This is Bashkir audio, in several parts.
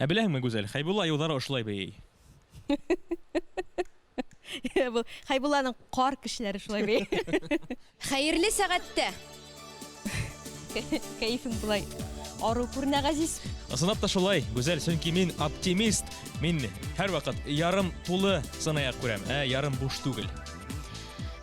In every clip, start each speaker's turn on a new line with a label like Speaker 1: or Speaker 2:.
Speaker 1: Ә беләһеңме, Гүзәл, Хәйбулла айыуҙары ошолай бейей.
Speaker 2: Был Хәйбулланың ҡар кешеләре шулай бейей.
Speaker 3: Хәйерле сәғәттә.
Speaker 2: Кәйефең былай арыу күренә, Ғәзиз.
Speaker 1: Ысынлап та шулай, Гүзәл, сөнки мин оптимист. Мин һәрваҡыт ярым тулы сынаяҡ күрәм, ә ярым буш түгел.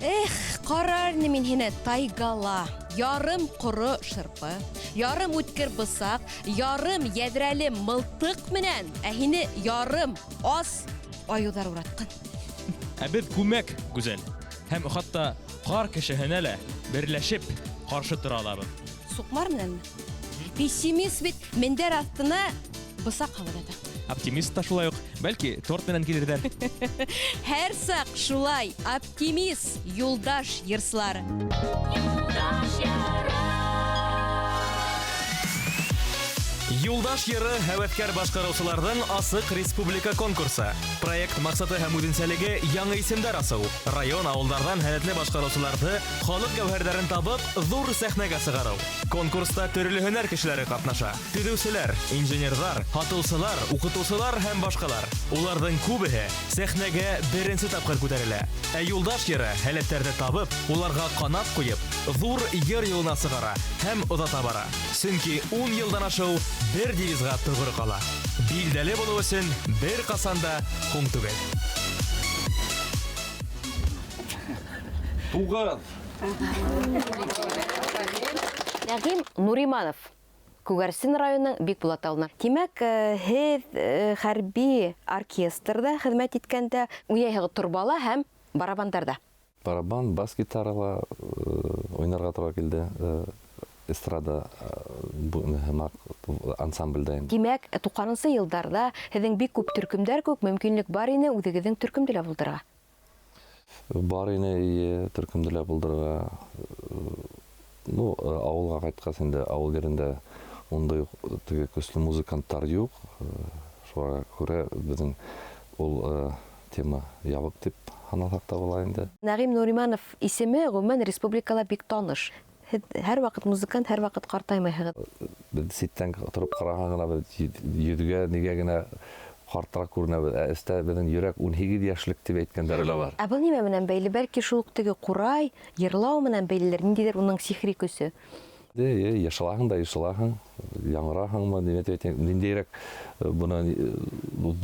Speaker 3: Эх, ҡарар инем мин һине тайгала. Ярым ҡоро шырпы, ярым үткер бысаҡ, ярым йәҙрәле мылтыҡ менән, ә һине ярым ас айыуҙар уратҡан.
Speaker 1: Ә беҙ күмәк, Гүзәл. Һәм хатта ҡар кешеһенә лә берләшеп ҡаршы тора алабыҙ.
Speaker 3: Суҡмар менәнме? Пессимист бит мендәр аҫтына бысаҡ һалып ята.
Speaker 1: Оптимист та шулай уҡ. Бәлки, торт менән килерҙәр.
Speaker 3: Һәр саҡ шулай оптимист Юлдаш йырсылары.
Speaker 1: Юлдаш йыры һәүәҫкәр башҡарыусыларҙың асыҡ республика конкурсы. Проект маҡсаты һәм үҙенсәлеге яңы исемдәр асыу. Район, ауылдарҙан һәләтле башҡарыусыларҙы, халыҡ гәүһәрҙәрен табып, ҙур сәхнәгә сығарыу. Конкурста төрлө һөнәр кешеләре ҡатнаша. Төҙөүселәр, инженерҙар, һатыусылар, уҡытыусылар һәм башҡалар. Уларҙың күбеһе сәхнәгә беренсе тапҡыр күтәрелә. Ә Юлдаш йыры һәләттәрҙе табып, уларға ҡанат ҡуйып, ҙур йыр юлына сығара һәм оҙата бара. Сөнки ун йылдан ашыу бер девизға тоғро ҡала. Билдәле булыу өсөн бер ҡасан да һуң түгел.
Speaker 4: Туғыҙ.
Speaker 3: Нәғим Нуриманов, Күгәрсен районының Бикбулат ауылынан. Тимәк, һеҙ хәрби оркестрҙа хеҙмәт иткәндә уйнайһығыҙ торбала һәм барабандарҙа.
Speaker 4: Барабан, бас гитарала уйнарға тура килде. Эстрада ансамблдә инде.
Speaker 3: Тимәк, туҡһанынсы йылдарҙа һеҙҙең бик күп төркөмдәр кеүек мөмкинлек бар ине үҙегеҙҙең төркөмдө лә булдырырға.
Speaker 4: Бар ине, эйе, төркөмдө лә булдырырға. Ауылға ҡайтҡас инде ауыл ерендә ундай теге көслө музыканттар юҡ. Шуға күрә беҙҙең ул тема ябыҡ тип һаналһаҡ та була инде.
Speaker 3: Нәғим Нуриманов исеме ғөмүмән республикала бик таныш. Һеҙ һәр ваҡыт музыкант, һәр ваҡыт ҡартаймайһығыҙ.
Speaker 4: Беҙ ситтән тороп ҡараһаң ғына беҙ йөҙгә нигә генә ҡартыраҡ күренәбеҙ. Ә эстә беҙҙең йөрәк ун һигеҙ йәшлек тип әйткәндәре лә бар.
Speaker 3: Ә был нимә менән бәйле? Бәлки шул уҡ теге ҡурай, йырлау менән бәйлелер, ниндәйҙер уның сихри көсө?
Speaker 4: Эйе, йышылаһың да йышылаһың, яңыраһыңмы, нимә тип әйтәйем, ниндәйерәк, бына,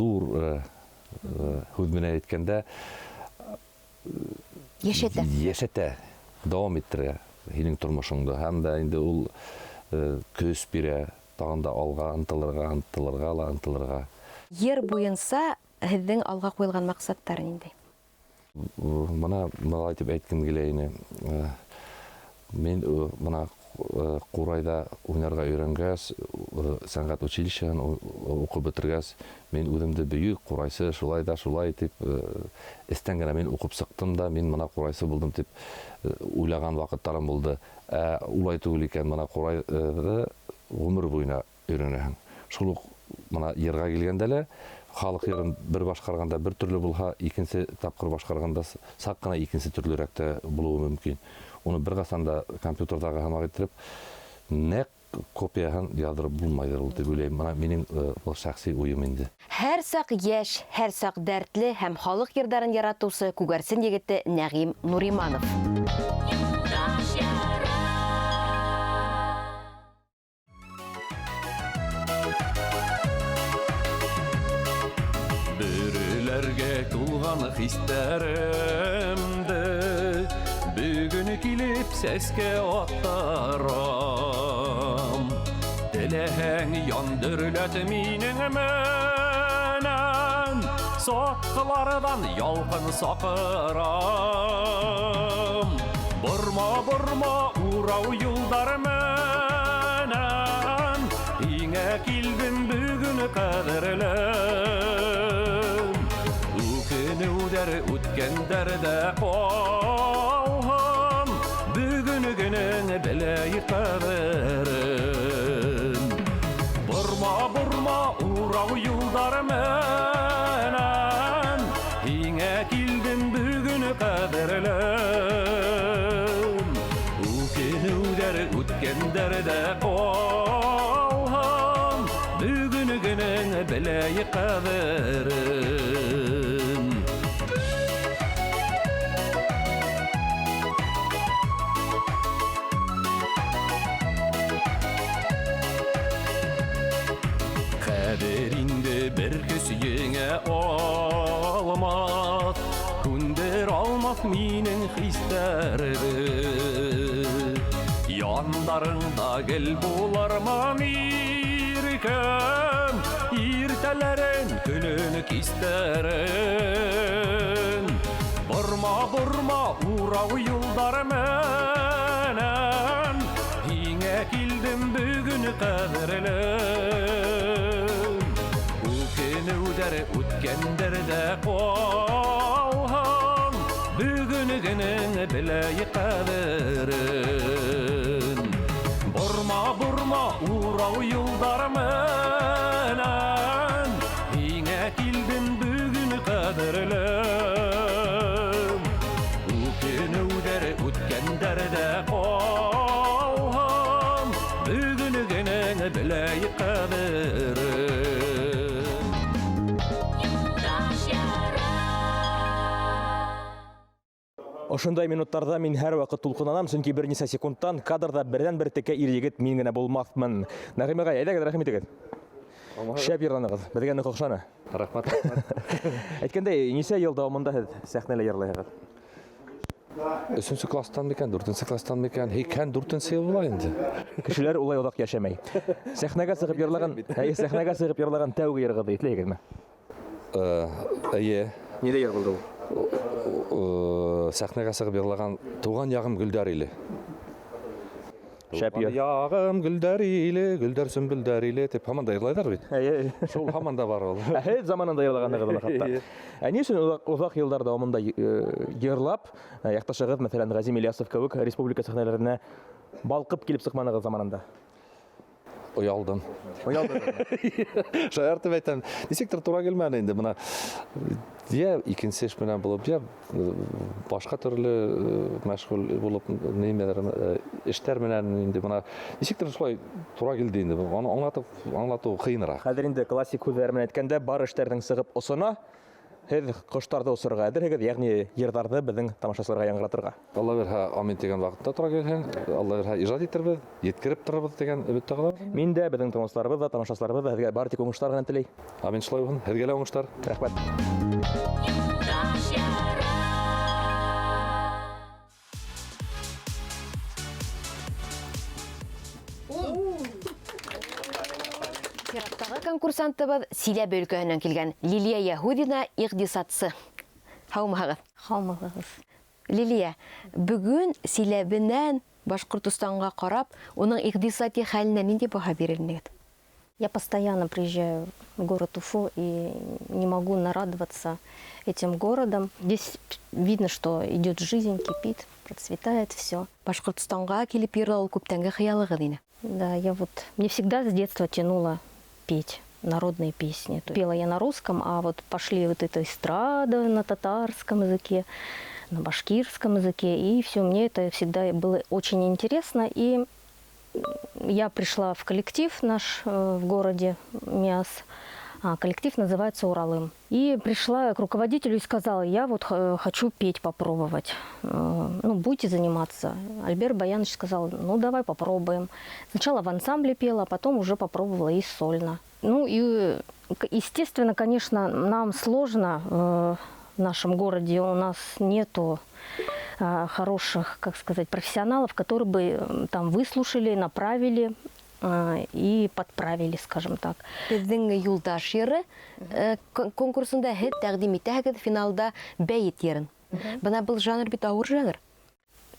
Speaker 4: ҙур һүҙ менән әйткәндә,
Speaker 3: Йәшәтә.
Speaker 4: Йәшәтә, дауам иттерә һинең тормошоңдо. Һәм дә инде ул көс бирә, тағын да алға ынтылырға, ынтылырға ла ынтылырға.
Speaker 3: Ер буйынса һеҙҙең алға ҡуйылған маҡсаттар ниндәй?
Speaker 4: Бына былай тип әйткем килә ине. Мин бына ҡурайҙа уйнарға өйрәнгәс, сәнғәт училищеһын уҡып бөтөргәс, мин үҙемде бөйөк ҡурайсы, шулай да шулай тип, эстән генә мин уҡып сыҡтым да, мин бына ҡурайсы булдым тип уйлаған ваҡыттарым булды. Ә улай түгел икән, бына ҡурайҙы ғүмер буйына өйрәнәһең. Шул уҡ бына йырға килгәндә лә, халыҡ йырын бер башҡарғанда бер төрлө булһа, икенсе тапҡыр башҡарғанда саҡ ҡына икенсе төрлөрәк тә булыуы мөмкин. Уны бер ҡасан да компьютерҙағы һымаҡ иттереп, нәҡ копияһын яҙҙырып булмайҙыр ул тип уйлайым. Бына минең был шәхси уйым инде.
Speaker 3: Һәр саҡ йәш, һәр саҡ дәртле һәм халыҡ йырҙарын яратыусы Күгәрсен егете Нәғим Нуриманов.
Speaker 4: Бөреләргә тулған хистәремде бөгөн килеп сәскә аттарам. Теләһәң яндырылат минең менән, сатҡыларҙан ялҡын саҡырам. Борма, борма урау юлдар менән, һиңә килдем бөгөн ҡәҙерлем. Үкенеүҙәр үткәндәр ҙә ҡалһын, бөгөн генә беләйек ҡәҙерен. Борма, борма урау юлдар менән, һиңә килдем бөгөн ҡәҙерлем. Үкенеүҙәр үткәндәр ҙә ҡалһын, бөгөн генә беләйек. ҡәҙерен. Хәҙер инде бер көс еңә алмаҫ, һүндерә алмаҫ минең хистәрҙе. Яндарыңда гел булармын иркәм, иртәләрен, көнөн, кистәрен. Борма, борма урау юлдар менән, һиңә килдем бөгөн ҡәҙерлем. Үкенеүҙәр үткәндәр ҙә ҡалһын, бөгөн генең беләй ҡәҙерен. Борма, борма урау юлдар менән, һиңә килдем бөгөн ҡәҙерлем. Үкенеүҙәр үткәндәр ҙә ҡалһын, бөгөн генең беләй ҡәҙерен.
Speaker 1: Ошондай минуттарҙа мин һәр ваҡыт тулҡынланам, сөнки бер нисә секундтан кадрҙа берҙән-бер текә ир егет мин генә булмаҫмын. Нәғим ағай, әйҙәгеҙ, рәхим итегеҙ. Шәп йырланығыҙ, беҙгә ныҡ оҡшаны.
Speaker 4: Рәхмәт, рәхмәт.
Speaker 1: Әйткәндәй, нисә йыл дауамында һеҙ сәхнәлә йырлайһығыҙ?
Speaker 4: Өсөнсө кластан микән, дүртенсе кластан микән, һикһән дүртенсе йыл була инде.
Speaker 1: Кешеләр улай оҙаҡ йәшәмәй. Сәхнәгә сығып йырлаған, әйе, сәхнәгә сығып йырлаған тәүге йырығыҙҙы иҫләйһегеҙме?
Speaker 4: Эйе.
Speaker 1: Ниндәй йыр булды ул?
Speaker 4: Сәхнәгә сығып йырлаған Туған яғым гөлдәр иле.
Speaker 1: Шәп йыр.
Speaker 4: Туған яғым гөлдәр иле, гөлдәр сөмбөлдәр иле тип һаман да йырлайҙар бит.
Speaker 1: Эйе.
Speaker 4: Шул һаман да бар ул.
Speaker 1: Ә һеҙ заманында йырлағанығыҙ ла хатта.
Speaker 4: Эйе.
Speaker 1: Ә ни өсөн оҙаҡ йылдар дауамында йырлап, яҡташығыҙ, мәҫәлән, Ғәзим Ильясов кеүек республика сәхнәләренә балҡып килеп сыҡманығыҙ заманында?
Speaker 4: Оялдым.
Speaker 1: Оялдым.
Speaker 4: Шаяртып әйтәм, нисектер тура килмәне инде бына. Йә икенсе эш менән булып, йә башҡа төрлө мәшғүл булып, нимәләр, эштәр менән инде бына нисектер шулай тура килде инде. Аны аңлатыу ҡыйыныраҡ.
Speaker 1: Хәҙер инде классик һүҙҙәр менән әйткәндә, бар эштәрҙең сығып осона, һеҙ ҡоштарҙы осорға әҙерһегеҙ, йәғни йырҙарҙы беҙҙең тамашасыларға яңғыратырға.
Speaker 4: Алла бирһә, амин тигән ваҡытта тура килһен, Алла бирһә, ижад итербеҙ, еткереп торорбоҙ тигән өмөттә ҡалабыҙ.
Speaker 1: Мин дә, беҙҙең тыңлаусыларыбыҙ ҙа, тамашасыларыбыҙ ҙа һеҙгә бары тик уңыштар ғына теләй.
Speaker 4: Амин, шулай булһын. Һеҙгә лә уңыштар.
Speaker 1: Рәхмәт.
Speaker 3: Сираттағы конкурсантыбыҙ Силәбе өлкәһенән килгән Лилия Яһүдина, иҡтисадсы. Һаумыһығыҙ?
Speaker 5: Һаумыһығыҙ.
Speaker 3: Лилия, бөгөн Силәбенән Башҡортостанға ҡарап, уның иҡтисади хәленә ниндәй баһа бирер инегеҙ?
Speaker 5: Я постоянно приезжаю в город Уфу и не могу нарадоваться этим городом. Здесь видно, что идет жизнь, кипит, процветает все.
Speaker 3: Башҡортостанға килеп йырлау ул күптәнге хыялығыҙ ине.
Speaker 5: Да, мне всегда с детства тянуло петь народные песни. Пела я на русском, а вот пошли вот эта эстрада на татарском языке, на башкирском языке, и все, мне это всегда было очень интересно. И я пришла в коллектив наш в городе Миасс. Коллектив называется «Уралым». И пришла к руководителю и сказала, я хочу петь попробовать. Будете заниматься? Альберт Баянович сказал, ну, давай попробуем. Сначала в ансамбле пела, а потом уже попробовала и сольно. И, естественно, конечно, нам сложно в нашем городе. У нас нету хороших, как сказать, профессионалов, которые бы выслушали, направили и подправили, скажем так.
Speaker 3: Беҙҙең Юлдаш йыры конкурсында һеҙ тәҡдим итәһегеҙ финалда бәйет йырын. Бына был жанр бит ауыр жанр.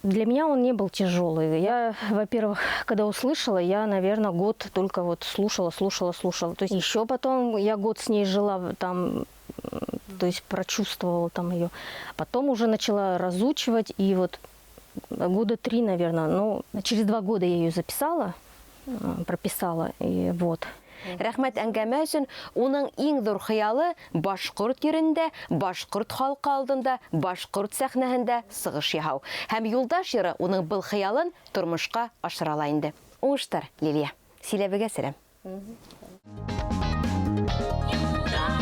Speaker 5: Для меня он не был тяжелый. Я, во-первых, когда услышала, я, наверное, год только слушала, слушала, слушала. То есть еще потом я год с ней жила, то есть прочувствовала ее. Потом уже начала разучивать, и года 3, наверное, через 2 года я ее записала, прописала, и вот.
Speaker 3: Рәхмәт әңгәмә өсөн. Уның иң ҙур хыялы башҡорт ерендә, башҡорт халҡы алдында, башҡорт сәхнәһендә сығыш яһау. Һәм Юлдаш йыры уның был хыялын тормошҡа ашыра ала инде. Уңыштар, Лилия. Силәбегә сәләм.
Speaker 5: Юлдаш.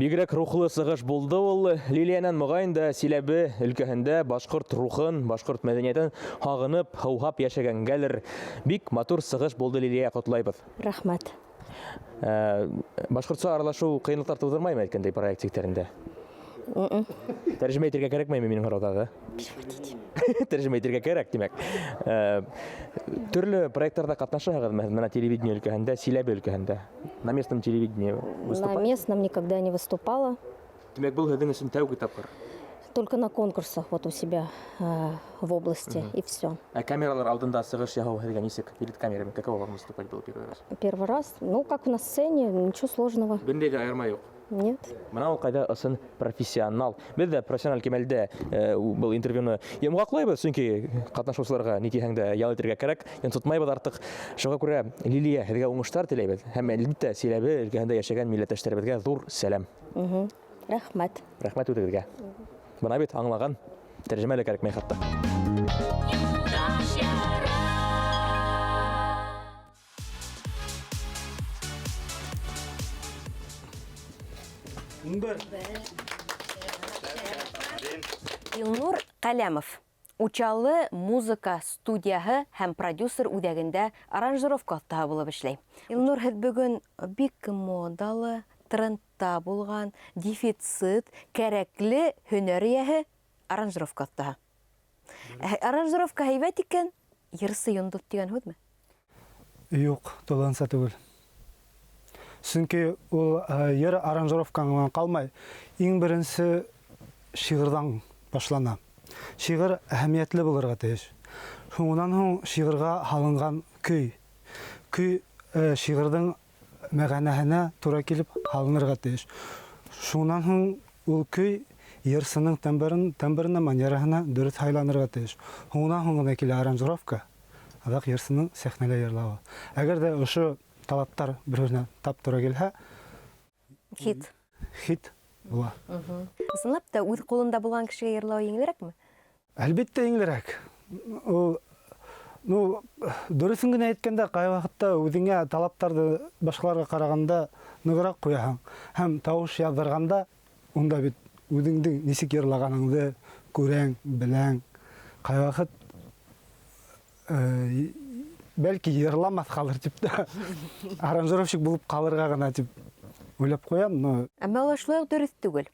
Speaker 1: Бигерәк рухлы сығыш булды ул. Лилиянан моғайын да Силәбе өлкәһендә башҡорт рухын, башҡорт мәҙәниәтен һағынып, һыуһап йәшәгәнгәлер. Бик матур сығыш булды, Лилия, ҡотлайбыҙ.
Speaker 5: Рәхмәт.
Speaker 1: Башҡортса аралашыу ҡыйынлыҡтар тыуҙырмаймы әйткәндәй проект сиктәрендә? Тәржемә итергә кәрәкмәйме минең һорауҙарҙы? Тәржемә итергә кәрәк, тимәк. Төрлө проекттарҙа ҡатнашаһығыҙмы һеҙ? Бына телевидение өлкәһендә, Силәбе өлкәһендә. На местном телевидении выступали?
Speaker 5: На местном никогда не выступала.
Speaker 1: Тимәк, был һеҙҙең өсөн тәүге тапҡыр?
Speaker 5: Только на конкурсах вот у себя в области, и все.
Speaker 1: Ә камералар алдында сығыш яһау һеҙгә нисек? Перед камерами каково вам выступать было первый раз?
Speaker 5: Первый раз? Ну, как на сцене, ничего сложного.
Speaker 1: Бындай ҙә айырма юҡ?
Speaker 5: Нет.
Speaker 1: Бына ул ҡайҙа ысын профессионал. Беҙ ҙә профессиональ кимәлдә был интервьюны йомғаҡлайбыҙ, сөнки ҡатнашыусыларға ни тиһәң дә ял итергә кәрәк, йонсотмайбыҙ артыҡ. Шуға күрә, Лилия, һеҙгә уңыштар теләйбеҙ. Һәм әлбиттә Силәбе өлкәһендә йәшәгән милләттәштәребеҙгә ҙур сәләм.
Speaker 5: Рәхмәт.
Speaker 1: Рәхмәт үҙегеҙгә. Бына бит аңлаған, тәржемә лә кәрәкмәй хатта.
Speaker 3: Илнур Ҡәләмов. Учалы музыка студияһы һәм продюсер үҙәгендә аранжировка оҫтаһы булып эшләй. Илнур, һеҙ бөгөн бик модалы, трендта булған, дефицит, кәрәкле һөнәр эйәһе аранжировка оҫтаһы. Аранжировка һәйбәт икән, йырсы йондоҙ тигән һүҙме?
Speaker 6: Юҡ, тулыһынса түгел. Сөнки ул йыр аранжировкаң менән ҡалмай, иң беренсе шиғырҙан башлана. Шиғыр әһәмиәтле булырға тейеш. Һуңынан һуң шиғырға һалынған көй. Көй шиғырҙың мәғәнәһенә тура килеп һалынырға тейеш. Шунан һуң ул көй йырсының тембрына, манераһына дөрөҫ һайланырға тейеш. Һуңынан һуң ғына килә аранжировка, аҙаҡ йырсының сәхнәлә йырлауы. Әгәр ҙә ошо талаптар бер-беренә тап тура килһә,
Speaker 3: Хит.
Speaker 6: Хит була.
Speaker 3: Ысынлап та үҙ ҡулында булған кешегә йырлау еңелерәкме?
Speaker 6: Әлбиттә еңелерәк. Ул, ну, дөрөҫөн генә әйткәндә, ҡай ваҡытта үҙеңә талаптарҙы башҡаларға ҡарағанда нығыраҡ ҡуяһың. Һәм тауыш яҙҙырғанда унда бит үҙеңдең нисек йырлағаныңды күрәң, беләң. Ҡай ваҡыт бәлки йырламаҫ ҡалыр тип тә, аранжировщик булып ҡалырға ғына тип уйлап ҡуям, но
Speaker 3: Әммә ул шулай уҡ дөрөҫ түгел.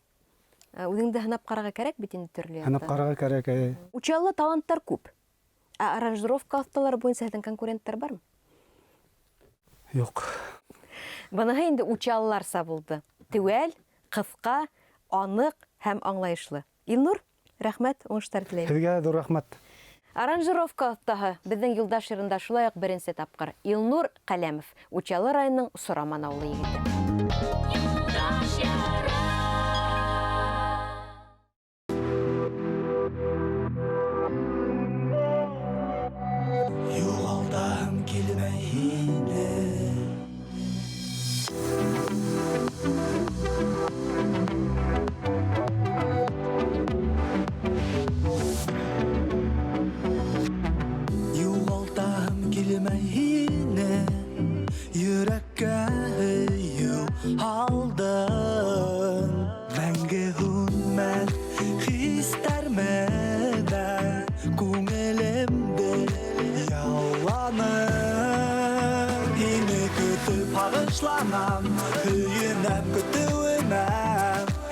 Speaker 3: Үҙеңде һынап ҡарарға кәрәк бит инде төрлө
Speaker 6: Һынап
Speaker 3: яҡтан.
Speaker 6: ҡарарға кәрәк, әй.
Speaker 3: Учаллы таланттар күп. Ә аранжировка оҫталары буйынса һеҙҙең конкуренттар бармы?
Speaker 6: Юҡ.
Speaker 3: Быныһы инде учаллыларса булды. Теүәл, ҡыҫҡа, аныҡ һәм аңлайышлы. Илнур, рәхмәт, уңыштар теләйем.
Speaker 6: Һеҙгә ҙур рәхмәт.
Speaker 3: Аранжировка оҫтаһы беҙҙең юлдаш йырында шулай уҡ беренсе тапҡыр Илнур Ҡәләмов, Учалы районының Сураман ауылы егете.
Speaker 7: Юғалтаһым килмәй һине. Юғалтаһым килмәй һине. Йөрәккә һөйөү һалдың. Мәңге һүнмәҫ хистәр менән күңелемде яуланың. Һине көтөп һағышланам, һөйөнәм көтөүенә.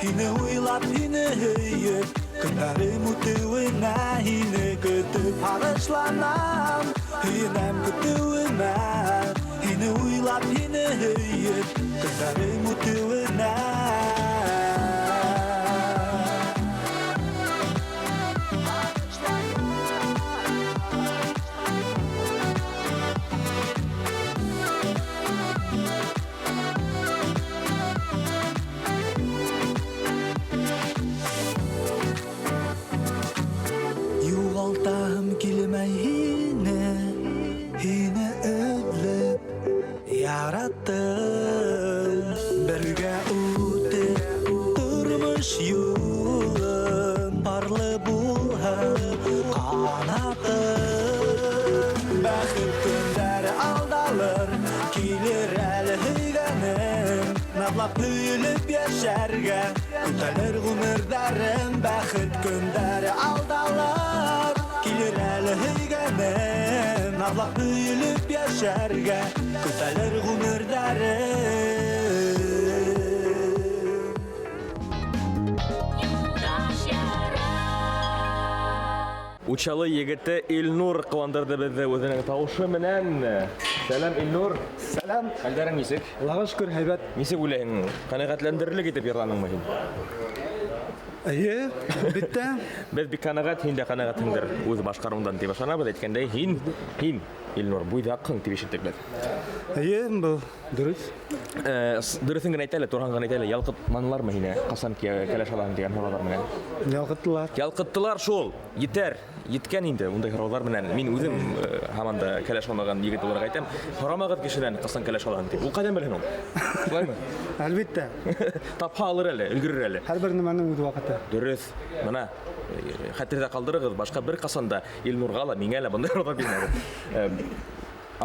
Speaker 7: Һине уйлап, һине һөйөп, көндәрем үтеүенә. Һине көтөп һағышланам, һөйөнәм көтөүенә. Һине уйлап, һине һөйөп, көндәрем үтеүенә. Юғалтаһым килмәй һине, һине эҙләп яраттым. Бергә үткән Наҙлап һөйөлөп йәшәргә Көтәлер ғүмерҙәрем, бәхет көндәре алдалар. Килер әле һөйгәнем, наҙлап һөйөлөп йәшәргә Көтәлер ғүмерҙәрем.
Speaker 1: Учалы егете Илнур ҡыуандырҙы беҙҙе үҙенең тауышы менән. Сәләм, Илнур.
Speaker 6: Сәләм.
Speaker 1: Хәлдәрең нисек?
Speaker 6: Аллаға шөкөр, һәйбәт.
Speaker 1: Нисек уйлайһың, ҡәнәғәтләндерерлек итеп йырланыңмы һин?
Speaker 6: Эйе, әлбиттә.
Speaker 1: Беҙ бик ҡәнәғәт, һин дә ҡәнәғәтһеңдер үҙ башҡарыуыңдан тип ышанабыҙ. Әйткәндәй, һин, Илнур, буйҙаҡһың тип ишеттек беҙ.
Speaker 6: Эйе, был дөрөҫ.
Speaker 1: Дөрөҫөн генә әйт әле, турыһын ғына әйт әле, ялҡытманылармы һине? Ҡасан кәләш алаһың тигән һорауҙар менән?
Speaker 6: Ялҡыттылар.
Speaker 1: Ялҡыттылар шул. Етәр, еткән инде ундай һорауҙар менән. Мин үҙем һаман да кәләш алмаған егет булараҡ әйтәм, һорамағыҙ кешенән ҡасан кәләш алаһың тип. Ул ҡайҙан белһен ул? Шулаймы?
Speaker 6: Әлбиттә.
Speaker 1: Тапһа алыр әле, өлгөрөр әле.
Speaker 6: Һәр бер нәмәнең үҙ ваҡыты.
Speaker 1: Дөрөҫ. Бына хәтерҙә ҡалдырығыҙ, башҡа бер ҡасан да Илнурға ла, миңә лә бындай һорауҙар бирмәгеҙ.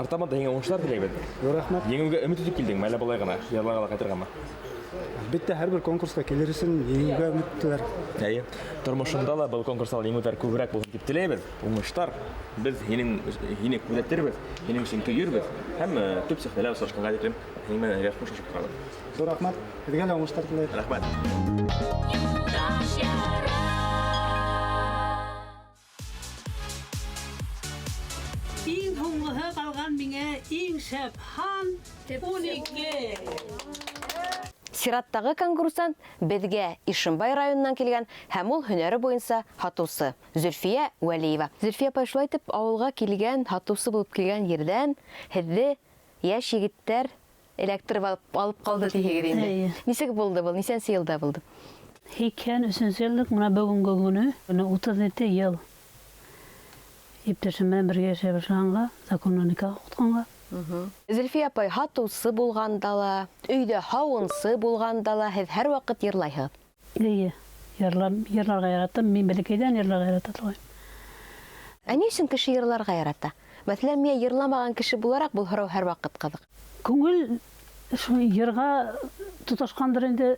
Speaker 1: Артабан да һиңә уңыштар теләйбеҙ.
Speaker 6: Ҙур рәхмәт.
Speaker 1: Еңеүгә өмөт итеп килдеңме, әллә былай ғына йырларға ла ҡайтырғамы?
Speaker 6: Әлбиттә, һәр бер конкурсҡа килер өсөн еңеүгә өмөт ителәр.
Speaker 1: Эйе. Тормошонда ла был конкурста ла еңеүҙәр күберәк булһын тип теләйбеҙ. Уңыштар. Беҙ һине күҙәтербеҙ, һинең өсөн көйөрбөҙ һәм төп сәхнәлә осрашҡанға тиклем һинең менән хушлашып торабыҙ.
Speaker 6: Ҙур рәхмәт. Һеҙгә лә уңыштар теләйбеҙ.
Speaker 1: Рәхмәт.
Speaker 8: Иң һуңғыһы ҡалған миңә иң шәп һан 12.
Speaker 3: Сираттағы конкурсант беҙгә Ишембай районынан килгән һәм ул һөнәре буйынса һатыусы Зөлфиә Вәлиева. Зөлфиә апай, шулай итеп ауылға килгән, һатыусы булып килгән ерҙән һеҙҙе йәш егеттәр эләктереп алып ҡалды тиһегеҙ инде.
Speaker 8: Эйе.
Speaker 3: Нисек булды был? Нисәнсе йылда булды?
Speaker 8: Һикһән өсөнсө йыллыҡ, бына бөгөнгө көнө, бына 37 йыл. Иптәшем менән бергә йәшәй башлағанға, законлы никах уҡытҡанға.
Speaker 3: Зөлфиә апай, һатыусы булғанда ла, өйҙә һауынсы булғанда ла һеҙ һәр ваҡыт йырлайһығыҙ.
Speaker 8: Эйе, йырларға яратам. Мин бәләкәйҙән йырларға ярата торғайным.
Speaker 3: Ә ни өсөн кеше йырларға ярата? Мәҫәлән, миңә йырламаған кеше булараҡ был һорау һәр ваҡыт ҡыҙыҡ.
Speaker 8: Күңел шул йырға тоташҡандыр инде.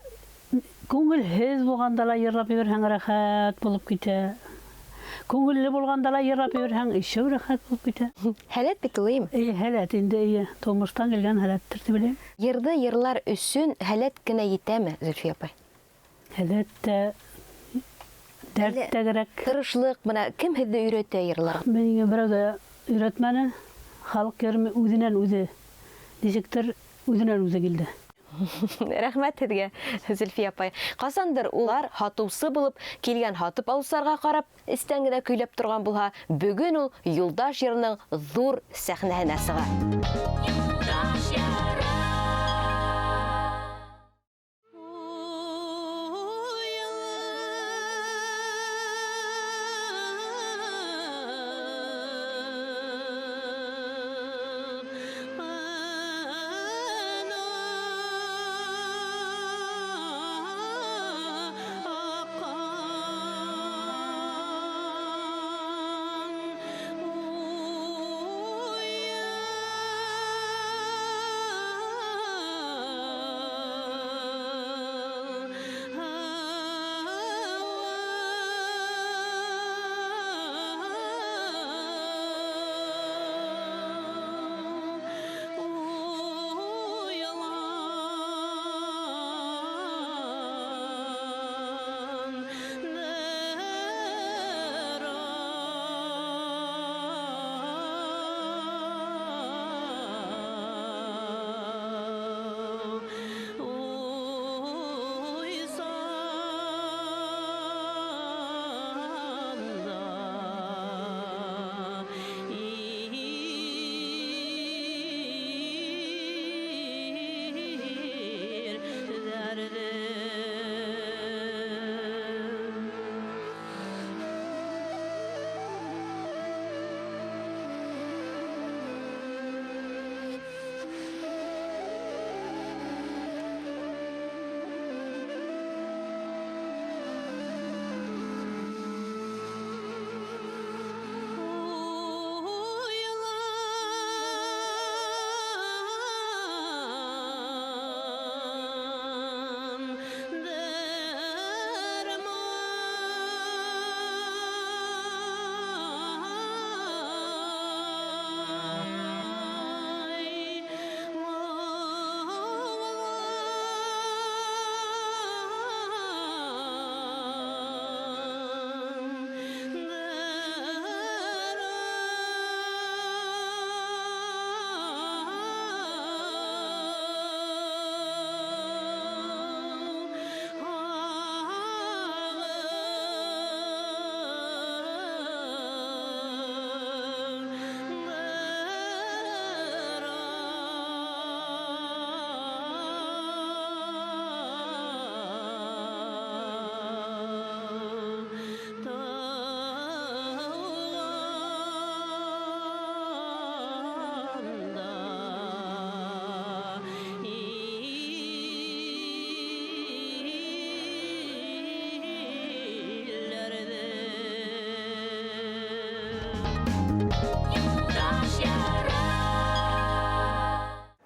Speaker 8: Күңелһеҙ булғанда ла йырлап ебәрһәң рәхәт булып китә. Күңелле булғанда ла йырлап ебәрһәң ишеү рәхәт булып китә.
Speaker 3: Һәләт бит ул, эйме?
Speaker 8: Эйе, һәләт инде, эйе. Тормоштан килгән һәләттер тип уйлайым.
Speaker 3: Йырҙы йырлар өсөн һәләт кенә етәме, Зөлфиә апай?
Speaker 8: Һәләт тә, дәрт тә кәрәк.
Speaker 3: Тырышлыҡ, бына кем һеҙҙе өйрәтә йырларға?
Speaker 8: Мине берәү ҙә өйрәтмәне. Халыҡ йыры үҙенән үҙе, нисектер үҙенән үҙе килде.
Speaker 3: Рәхмәт һеҙгә, Зөлфиә апай. Ҡасандыр улар һатыусы булып килгән һатып алыусыларға ҡарап эстән генә көйләп торған булһа, бөгөн ул Юлдаш йырының ҙур сәхнәһенә сыға.
Speaker 9: Юлдаш йыры.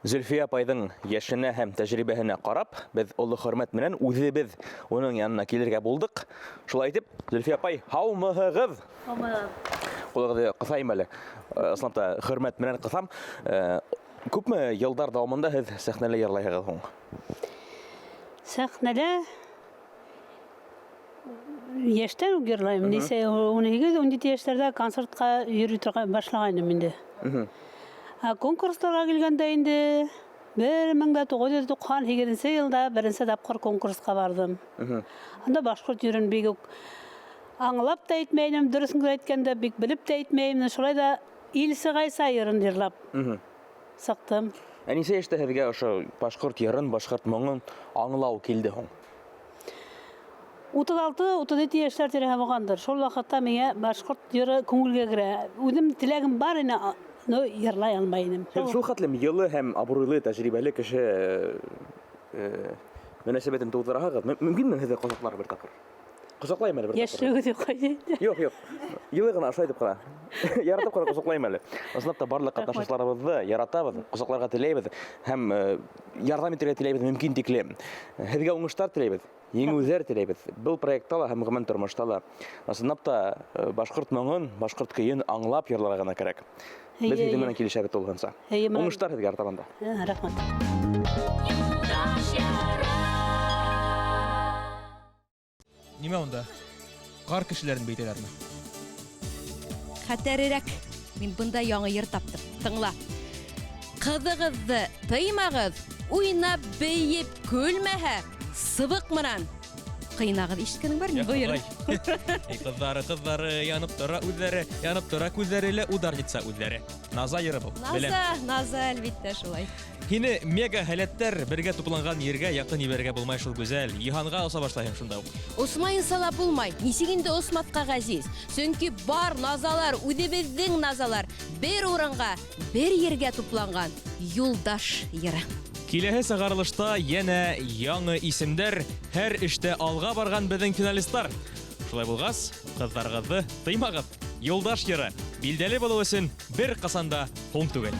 Speaker 1: Зөлфиә апайҙың йәшенә һәм тәжрибәһенә ҡарап, беҙ оло хөрмәт менән үҙебеҙ уның янына килергә булдыҡ. Шулай итеп, Зөлфиә апай, һаумыһығыҙ?
Speaker 8: Һаумыһығыҙ.
Speaker 1: Ҡулығыҙҙы ҡыҫайым әле. Ысынлап та хөрмәт менән ҡыҫам. Күпме йылдар дауамында һеҙ сәхнәлә йырлайһығыҙ һуң?
Speaker 8: Сәхнәлә йәштән үк йырлайым. Нисә 18-17 йәштәрҙә концертҡа йөрөй торған башлағайным инде. Ә конкурстарға килгәндә инде 1998 йылда беренсе тапҡыр конкурсҡа барҙым. Анда башҡорт йырын бик үк аңлап та әйтмәйем, дөрөҫөн генә әйткәндә бик белеп тә әйтмәйем. Шулай да Ил сығайса йырын йырлап сыҡтым.
Speaker 1: Ә нисә йәштә һеҙгә ошо башҡорт йырын, башҡорт моңон аңлау килде һуң?
Speaker 8: 36-37 йәштәр тирәһе булғандыр. Шул ваҡытта миңә башҡорт йыры күңелгә керә. Үҙем теләгем бар ине, но йырлай алмай инем.
Speaker 1: Һеҙ шул хәтлем йылы һәм абруйлы, тәжрибәле кеше мөнәсәбәтен тыуҙыраһығыҙ. Мөмкинме һеҙҙе ҡосаҡлар бер тапҡыр? Ҡосаҡлайым әле бер тапҡыр.
Speaker 8: Йәшлегегеҙ юҡ инде.
Speaker 1: Юҡ, юҡ. Йылы ғына ошолай итеп ҡына. Яратып ҡына ҡосаҡлайым әле. Ысынлап та барлыҡ ҡатнашыусыларыбыҙҙы яратабыҙ, ҡосаҡларға теләйбеҙ һәм ярҙам итергә теләйбеҙ мөмкин тиклем. Һеҙгә уңыштар теләйбеҙ, еңеүҙәр теләйбеҙ. Был проектта ла һәм ғөмүмән тормошта ла. Ысынлап та башҡорт моңон, башҡорт көйөн аңлап йырларға ғына кәрәк. Беҙ һеҙҙең менән килешәбеҙ тулыһынса. Уңыштар һеҙгә артабан да.
Speaker 8: Рәхмәт.
Speaker 1: Нимә унда? Ҡар кешеләрен бейетәләрме?
Speaker 3: Хәтәрерәк. Мин бында яңы йыр таптым. Тыңла. Ҡыҙығыҙҙы тыймағыҙ, уйнап бейеп көлмәһә, сыбыҡ менән ҡыйнағыҙ. Ишеткәнең бармы был йырҙы?
Speaker 1: Эй, ҡыҙҙары, ҡыҙҙары, янып тора үҙҙәре, янып тора күҙҙәре лә ударница үҙҙәре. Наза йыры был. Беләм.
Speaker 3: Наза, Наза, әлбиттә шулай.
Speaker 1: Һине мега һәләттәр бергә тупланған ергә яҡын ебәрергә булмай шул, Гүзәл. Йыһанға оса башлайһың шунда уҡ.
Speaker 3: Осмайынса ла булмай. Нисек инде осмаҫҡа, ғәзиз? Сөнки бар назалар, үҙебеҙҙең назалар бер урынға, бер ергә тупланған Юлдаш йыры.
Speaker 1: Киләһе сығарылышта йәнә яңы исемдәр, һәр эштә алға барған беҙҙең финалистлар. Шулай булғас, ҡыҙҙарығыҙҙы тыймағыҙ. Юлдаш йыры билдәле булыу өсөн бер ҡасан да һуң түгел.